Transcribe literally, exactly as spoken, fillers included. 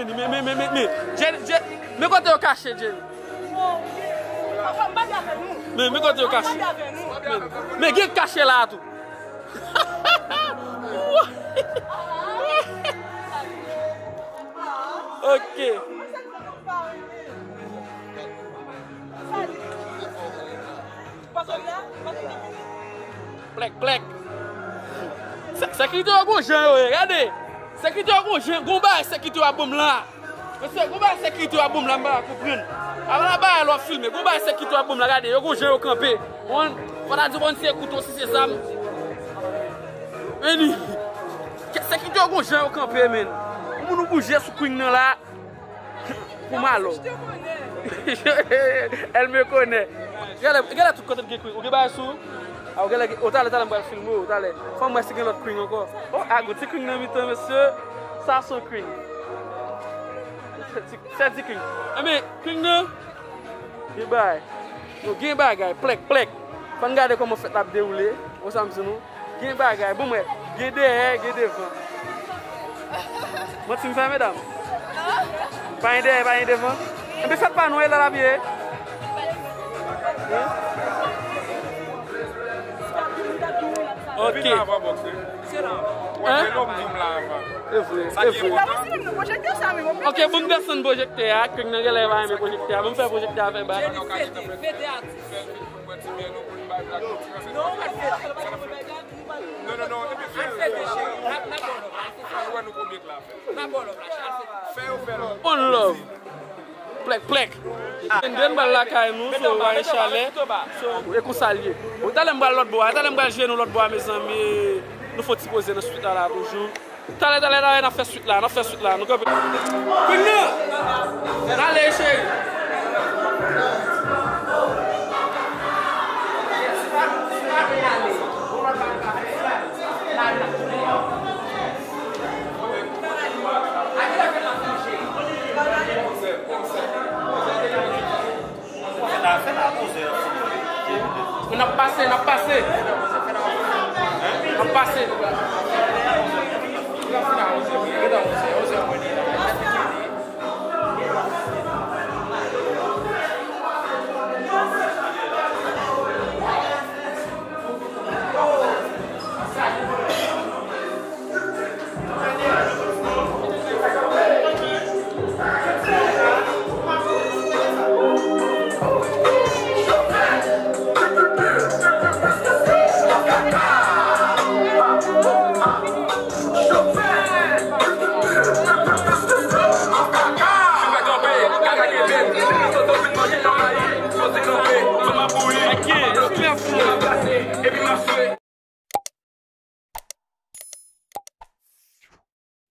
Men, men, men, men, men, Jenny, Jenny, men kote yo kache, Jenny. Men, men kote yo kache. Men, men gen kache la tou. Ok. Plèk, plèk. Sè-, sekirite yo gon jan yo ye, gade. Sekirite yo gon jan, gon bagay sekirite yo ap ban m la. Mesye, gon bagay sekirite yo ap ban m la, m pa ka konprann. Apa la bagay lè w ap filme, gon bagay sekirite yo ap ban m la, gade, yo gon jan yo kanpe. Bon, fò ta di bon se kouto, si se zam. Meni, sekirite yo gon jan yo kanpe, men. Moun ou bouje sou Queen nan la. Pou malo. Elle me connaît. Gade, gade tout kote gen Queen. Ou gen bagay sou? Ah, ou gen lè, ou talè, talè m pral filme ou, talè. Fò m wè si gen lòt Queen ankò. Oh, ah, gon ti Queen nan mitan, mesye. Sa se yon Queen. Se ti, se ti Queen. Enben, Queen nan. Gen bagay. Nou gen bagay, plèk, plèk. Fò n gade kòman fèt la ap dewoule. Ou sa m di nou. Gen bagay, bon mwen, gen dèyè, gen devan. Manti m fè, medam? Pa gen dèyè, pa gen devan. Enben fèt pa nou, e la l ap ye. Ok. Hein? E vre, e vre. Ok, bon, m desann pwojektè a, Queen nan genlè pa renmen pwojektè a, bon, m fè pwojektè a fè bak. Non, non, non, epi fè yo fè. Al fè deje. Al, n ap ba w lòv la, al fè deje. N ap ba w lòv la, al fè deje. Fè yo fè lòv. On love. Plèk, plèk. N bal lakay nou, so pa gen chalè. So, e konsa l ye. Bon, talè m pral lòt bò a, talè m pral jwenn nou lòt bò a, mezanmi. Nou fè yon ti poze nan swit la, la, toujou. Talè, talè, talè, n ap fè swit la, n ap fè swit la, nou kanpe. Queen nan! N ale, cheri! N ap pase, n ap pase. N ap pase.